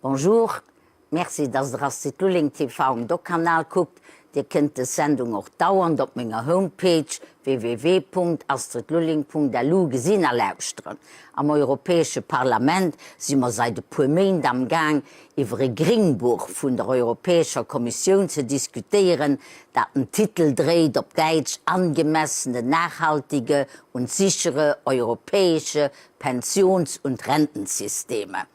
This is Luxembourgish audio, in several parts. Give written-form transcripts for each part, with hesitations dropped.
Bonjour, merci dass der Astrid Lulling TV um Doc-Kanal kuckt. Dir kënnt des Sendung och dauernd op menger Homepage www.astridlulling.lu gesinn a lauschteren. Am Europäesche Parlament si mer seit e puer Méint am Gaang iwwer e Gringbuch vun der Europäescher Kommissioun ze diskutéieren, dat den Titel dréit, op Däitsch, Angemessene, nachhaltige und sichere europäische Pensions und Rentensysteme.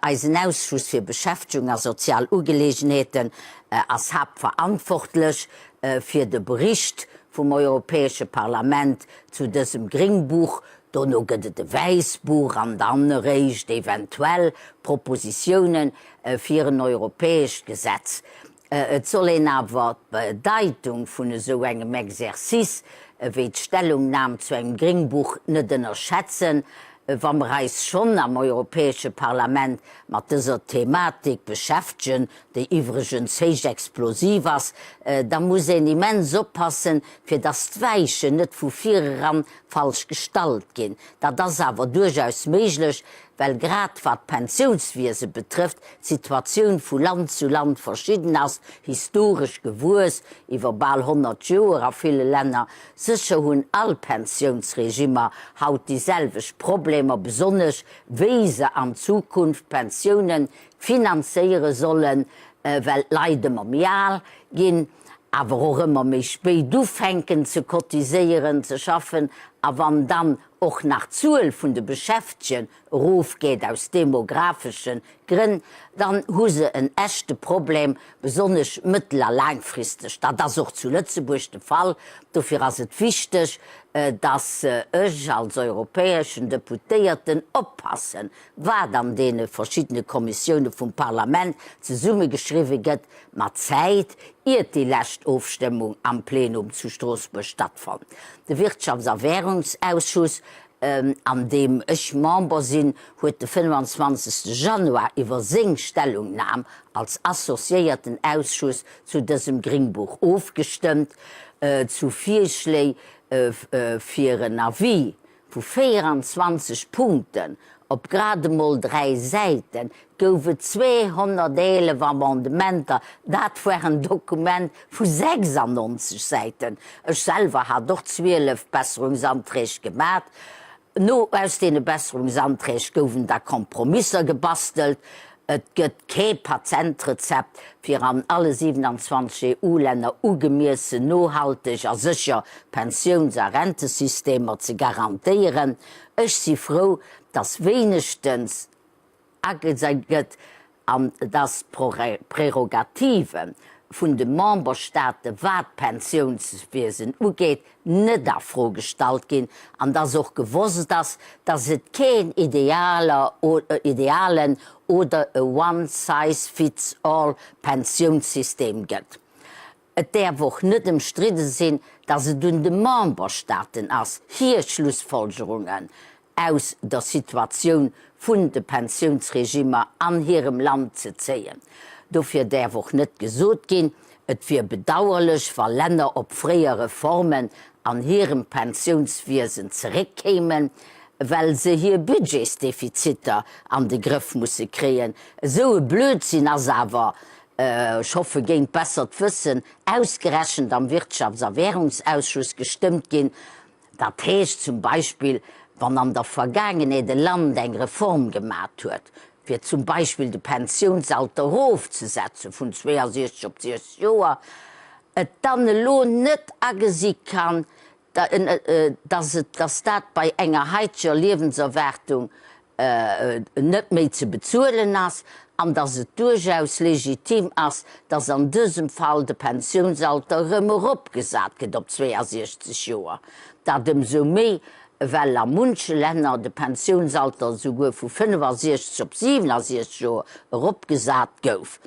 Eisen Ausschuss fir Beschäftegung a sozial Ugeleegenheeten ass haaptverantwortlech fir de Bericht vum Europäesche Parlament zu dësem Gringbuch. Dono gëtt et e Wäissbuch an dann eréischt eventuell Propositioune fir en europäescht Gesetz. Et soll een awer d'Bedeitung vun esou engem Exercice wéi d'Stellungnam zu engem Gringbuch net ënnerschätzen. Wa mer eis schonn am Europäesche Parlament mat dëser Thematik beschäftegen, déi iwwregens héich explosiv ass, da muss een immens oppassen, fir dass d'Weichen net vu vireran falsch gestallt ginn. Dat ass awer duerchaus méiglech, well grad wat d'Pensiounswiese betrëfft, d'Situatioun vu Land zu Land verschidden ass, historesch gewuess iwwer bal 100 Joer a ville Länner. Sécher hunn all Pensiounsregimmer haut déi selwecht Problemer, besonnesch wéi se an Zukunft d'Pensiounen finanzéiere sollen, well d'Leit ëmmer méi al ginn, awer och ëmmer méi spéit ufänken ze cotiséieren, ze schaffen, a wann dann och nach d'Zuel vun de Beschäftegen erofgeet aus demographesche Grënn, dann hu se en echte Problem, besonnesch mëttel a laangfristeg. Dat ass och zu Lëtzebuerg de Fall. Dofir ass et wichteg, dass ech als europäeschen Deputéierten oppassen, wat an deene verschiddene Kommissioune vum Parlament zesummegeschriwwe gëtt, mat Zäit, iert déi lescht Ofstëmmung am Plenum zu Stroossbuerg stattfonnt. De Wirtschafts a Währungsausschuss, an deem ech Member sinn, huet de 25. Januar iwwer seng Stellungnam als associéierten Ausschuss zu dësem Gringbuch ofgestëmmt, zu Virschléi fir en Avis Vu 24 Punkten op grad emol 3 Säite gouf et 211 Amendementer, dat war en Dokument vu 96 Säiten. Ech selwer hat och 12 Besserungsanträg gemat. No aus deene Besserungsanträg gouwen da Kompromisser gebastelt. Et gëtt kee Patentrezept, fir an alle 27 EU-Länner ugemiessen, nohalteg a sécher Pensiouns a Rentesystemer ze garantéieren. Ech si frou, dass wéinegstens agesi gëtt, an dass d'Prerogative vun de Memberstaate wat d'Pensiounswiesen ugeet, net a Fro gestallt ginn an dass och gewosst ass, dass et keen idealen oder e one-size-fits-all Pensiounssystem gëtt. Et däerf och net ëmstridde sinn, dass et un de Memberstaaten ass, hir Schlussfolgerungen aus der Situatioun vun de Pensiounsregimmer an hirem Land ze zéien. Dofir däerf och net gesot ginn, et wier bedauerlech, wa Länner op fréier Reformen an hirem Pensiounswiesen zeréckkéimen, well se hir Budgetsdefiziter an de Grëff musse kréien. Esou e Blödsinn ass awer, ech hoffe géint bessert Wëssen, ausgerechent am Wirtschafts a Währungsausschuss gestëmmt ginn. Dat heescht zum Beispill, wann an der Vergaangenheet e Land eng Reform gemat huet, fir zum Beispill de Pensiounsalter erofzesetze vun 62 op 60 Joer, et dann elo net agesi kann, dass et, dass dat bei enger haiteger Liewenserwaartung net méi ze bezuelen ass an dass et duerchaus legitim ass, dass an dësem Fall de Pensiounsalter erëm eropgesat gëtt op 62 Joer. Dat ëmsou méi, well a munche Länner de Pensiounsalter esouguer vu 65 op 67 Joer eropgesat gouf.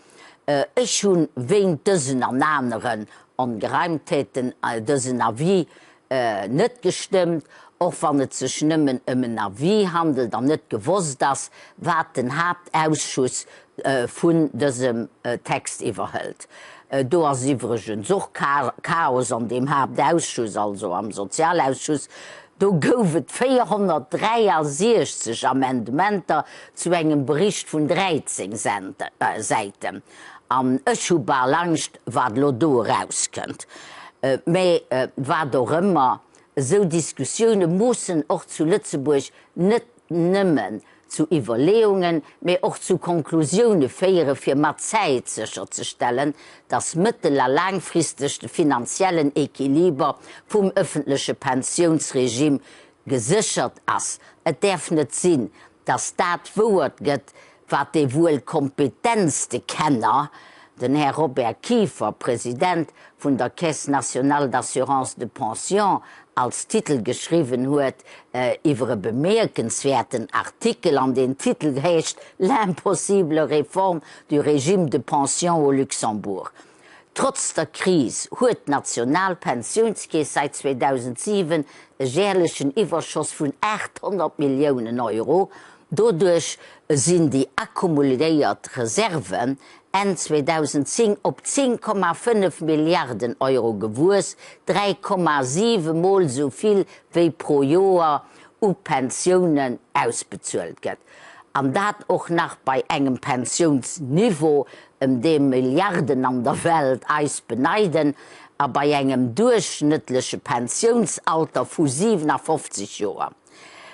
Ech hu wéint dësen an aneren Ongereimtheeten dësen Avis Net gestëmmt, och wann et sech nëmmen ëm en Avis handelt an net gewosst ass, wat den Haaptausschuss vun dësem Text iwwerhëlt. Do ass iwwregens och Chaos an deem Haaptausschuss, also am Sozialausschuss. Do gouf et 463 Amendementer zu engem Bericht vun 13 Säiten. An ech hu bal Angscht, wat elo do erauskënnt. Mä wat och ëmmer, esou Diskussioune mussen och zu Lëtzebuerg net nëmmen zu Iwwerleeungen, mee och zu Konklusioune féiere fir mat Zäit sécherzestellen, datt mëttel a laangfristeg de finanziellen Equiliber vum ëffentleche Pensiounsregime geséchert ass. Et däerf net sinn, datt dat wouert gëtt, wat dee wuel kompetentste Kenner, den Här Robert Kieffer, President vun der Caisse nationale d'assurance de pension, als Titel geschriwwen huet iwwer e bemierkenswäerten Artikel, an deen Titel heescht L'impossible réforme du régime de pension au Luxembourg. Trotz der Kris huet d'national Pensiounskeess säit 2007 e järlechen Iwwerschoss vun 800 Milliounen Euro. Doduerch sinn déi akkumuléiert Reserven Enn 2010 op 10,5 Milliarden Euro gewuess, 3,7 mol esou vill wéi pro Joer u Pensiounen ausbezuelt gëtt. An dat och nach bei engem Pensiounsniveau, ëm dee Milliarden an der Welt eis beneiden, a bei engem duerchschnëttleche Pensiounsalter vu 57 Joer.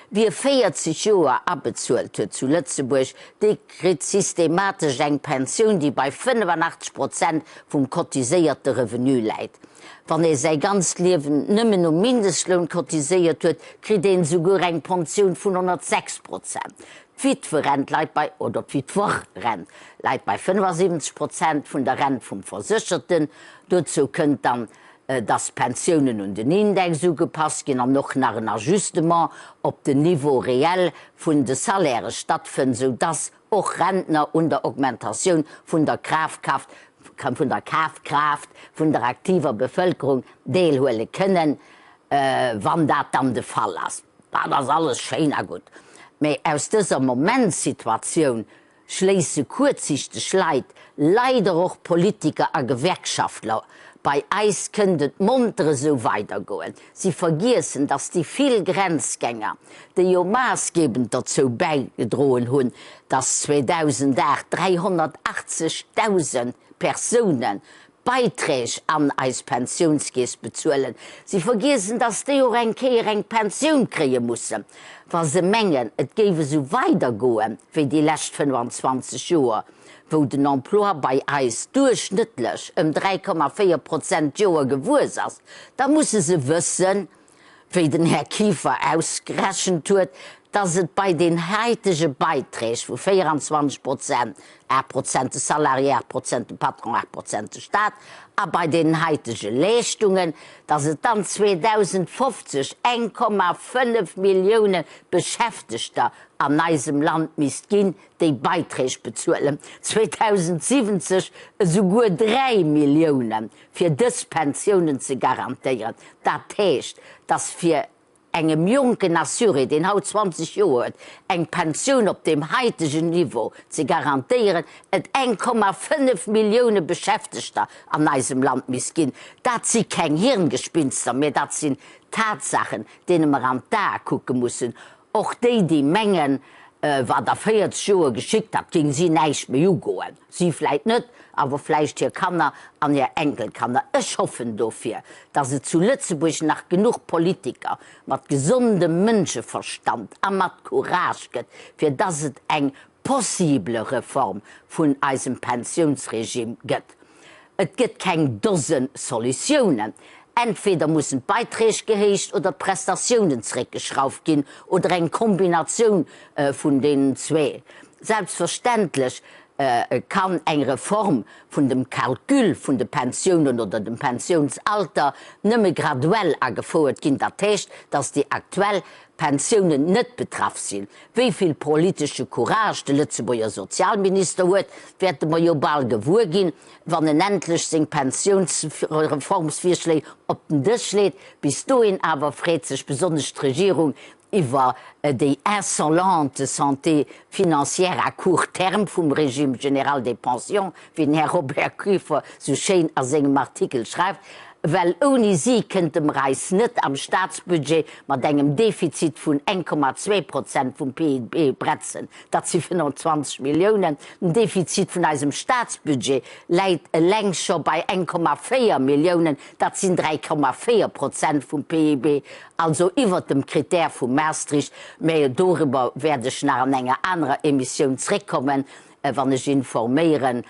Wie 40 Joer abezuelt huet zu Lëtzebuerg, dee kritt systematesch eng Pensioun, déi bei 85 Prozent vum cotiséierte Revenu läit. Wann ee säi ganzt Liewen nëmmen um Mindestloun cotiséiert huet, kritt een esouguer eng Pensioun vun 106 Prozent. D'Witwerent leit bei, oder d'Witwerrent läit bei 75 Prozent vun der Rent vum Versécherten. Dozou kënnt dann, dass d'Pensiounen un den Index ugepasst ginn an och nach en Ajustement op den Niveau réel vun de Salairë stattfënnt, sou dass och Rentner un der Augmentatioun vun der Krafkraft, vun der Kafkraaft vun der aktiver Bevëlkerung deelhuele kënnen, wann dat dann de Fall ass. Dat ass alles schéin a gutt, mä aus dëser Momentsituatioun schléisse kuerzsichteg Leit, leider och Politiker a Gewerkschaftler, bei eis kënnt et monter esou weidergoen. Si vergiessen, datt déi vill Grenzgänger, déi jo maassgebend derzou bäigedroen hunn, datt 2008 380.000 Persounen Beiträg an eis Pensiounskeess bezuelen. Si vergiessen, dass déi och eng Kéier eng Pensioun kréie mussen. Wa se mengen, et géif esou weidergoe wéi déi lescht 25 Joer, wou den Emploi bei eis duerchschnëttlech ëm 3,4 Prozent d'Joer gewuess ass, da musse se wëssen, wéi den Här Kieffer ausgerechent huet, dass et bei den haitege Beiträg vu 24 Prozent, 8 Prozent de Salarié, 8 Prozent de Patron, 8 Prozent de Stat, a bei deenen haitege Leeschtungen, dass et dann 2050 1,5 Millioune Beschäftegter an eisem Land misst ginn, déi Beiträg bezuelen, 2070 esouguer 3 Milliounen. fir dës Pensiounen ze garantéieren. Dat heescht, dass fir engem jonken Assuré, deen haut 20 Joer huet, eng Pensioun op deem haitegen Niveau ze garantéieren, et 1,5 Millioune Beschäftegter an eisem Land misst ginn. Dat si keng Hirngespinster, mä dat sinn Tatsaachen, deene mer an d'Ae kucke mussen. Och déi, déi mengen, wat a 40 Joer geschitt, dat géing si näischt méi ugoen. Si vläit net, awer vläicht hir Kanner an hir Enkelkanner. Ech hoffen dofir, datt et zu Lëtzebuerg nach genuch Politiker mat gesondem Mënscheverstand a mat Courage gëtt, fir datt et eng possible Reform vun eisem Pensiounsregime gëtt. Et gëtt keng Dose Solutiounen. Entweder mussen d'Beiträg gehéicht oder d'Prestatiounen zeréckgeschrauft ginn oder eng Kombinatioun vun deenen zwee. Selbstverständlech kann eng Reform vun dem Calcul vun de Pensiounen oder dem Pensiounsalter nëmme graduell agefouert ginn, dat heescht, dass déi aktuell Pensiounen net betraff sinn. Wéi vill politesche Courage de Lëtzebuerger Sozialminister huet, wäerte mer jo bal gewuer ginn, wann en endlech seng Pensiounsreformsvirschléi op den Dësch leet. Bis dohin awer freet sech besonnesch d'Regierung iwwer déi insolente santé financière à court terme vum Régime général des pensions, wéi den Här Robert Kieffer sou schéin a sengem Artikel schreift. Well ouni si kënnte mer eis net am Staatsbudget mat engem Defizit vun 1,2 Prozent vum PIB bretzen. Dat si 25 Milliounen. Den Defizit vun eisem Staatsbudget läit eleng scho bei 1,4 Milliounen. Dat sinn 3,4 Prozent vum PIB, also iwwert dem Critère vu Maastricht. Mä doriwwer wäert ech nach an enger anerer Emissioun zréckkommen. Wann ech informéieren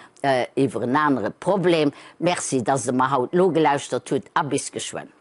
iwwer en anere Problem. Merci, dass Der mer haut nogelauschtert hutt a bis geschwënn.